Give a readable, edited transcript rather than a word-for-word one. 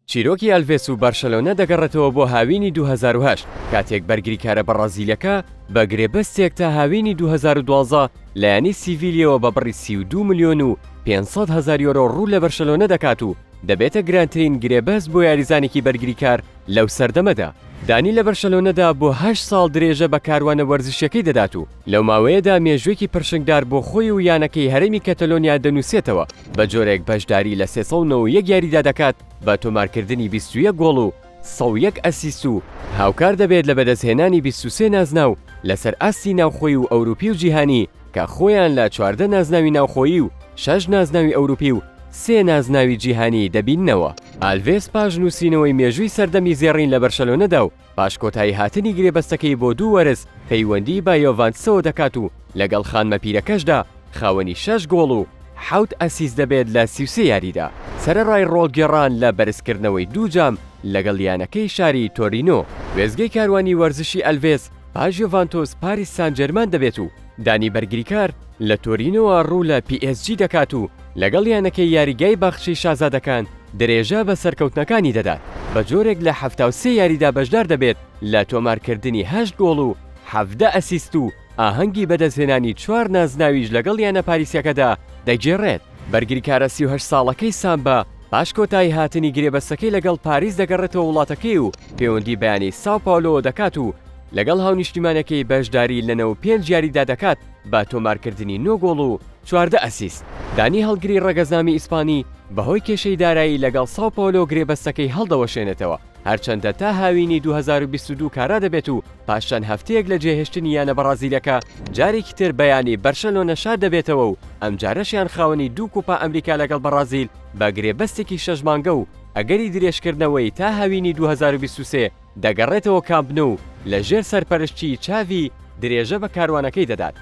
چیرۆکی ئەلڤێس و بەرشەلۆنە دەگەڕێتەوە بۆ هاوینی 2008، کاتێک بەرگریکارە بەڕازیلیەکە بە گرێبەستێک تا هاوینی 2012 لە یانەی سیڤیلیەوە بە بڕی 32 ملیۆن و 500 هەزار یۆرۆ ڕوو لە بەرشەلۆنە دەکات و دەبێتە گرانترین گرێبەست بۆ یاریزانێکی بەرگریکار لەو سەردەمەدا. دانی لە بەرشەلۆنەدا بۆ هەشت ساڵ درێژە بە کاروانە وەرزشیەکەی دەدات و لەو ماوەیەدا مێژووێکی پرشنگدار بۆ خۆی و یانەکەی هەرێمی کەتەلۆنیا دەنووسێتەوە، بە جۆرێک بەشداری لە 391 یاریدا دەکات بە تۆمارکردنی 21 گۆڵ و 101 ئەسیست و هاوکار دەبێت لە بەدەستهێنانی 23 نازناو لەسەر ئاستی ناوخۆی و ئەوروپی و جیهانی کە خۆیان لە 14 نازناوی ناوخۆیی و شەش نازناوی ئەوروپی و سێ نازناوی جیهانی دەبیننەوە. ئالڤێس پاش نووسینەوەی مێژووی سەردەمی زێڕین لە بەرشەلۆنەدا و پاش کۆتایی هاتنی گرێبەستەکەی بۆ دوو وەرز پەیوەندی بە یۆڤانتسەوە دەکات و لەگەڵ خانمە پیرەکەشدا خاوەنی شەش گۆڵ و حەوت ئەسیست دەبێت لە 33 یاریدا سەرەڕای ڕۆڵگێڕان لە بەرزکردنەوەی دوو جام لەگەڵ یانەکەی شاری تۆرینۆ. وێستگەی کاروانی وەرزشی ئەلڤێس پاش یۆڤانتۆس پاریس سان جێرمان دەبێت و دانی بەرگریکار لە تۆرینۆوە ڕوو لە پی ئێس جی دەکات و لەگەڵ یانەکەی یاریگای باخچەی شازادەکان درێژە بە سەرکەوتنەکانی دەدات بە جۆرێک لە 73 یاریدا بەشدار دەبێت لە تۆمارکردنی هەشت گۆڵ و 17 ئەسیست و ئاهەنگی بەدەستهێنانی چوار نازناویش لەگەڵ یانە پاریسیەکەدا دەگێڕێت. بەرگریکارە 38 ساڵەکەی سامبا پاش کۆتایی هاتنی گرێبەستەکەی لەگەڵ پاریس دەگەڕێتەوە وڵاتەکەی و پەیوەندی بە یانەی ساو پاولۆوە دەکات و لەگەڵ هاونیشتیمانەکەی بەشداری لە 95 یاریدا دەکات بە تۆمارکردنی نۆ گۆڵ و 14 ئەسیست. دانی هەڵگری ڕەگەزنامی ئیسپانی بەهۆی کێشەی دارایی لەگەڵ ساو پاولۆ گرێبەستەکەی هەڵدەوەشێنێتەوە، هەرچەندە تا هاوینی 2022 کارا دەبێت و پاش چەند هەفتەیەک لە جێهێشتنی یانە بەڕازیلەکە جارێکی تر بە یانەی بەرشەلۆنە شاد دەبێتەوە و ئەمجارەشیان خاوەنی دوو کوپا ئەمریکا لەگەڵ بەڕازیل بە گرێبەستێکی شەش مانگە و ئەگەری درێژکردنەوەی تا هاوینی 2023 دەگەڕێتەوە کامپ نو و لەژێر سەرپەرشتی چاڤی درێژە بە کاروانەکەی دەدات.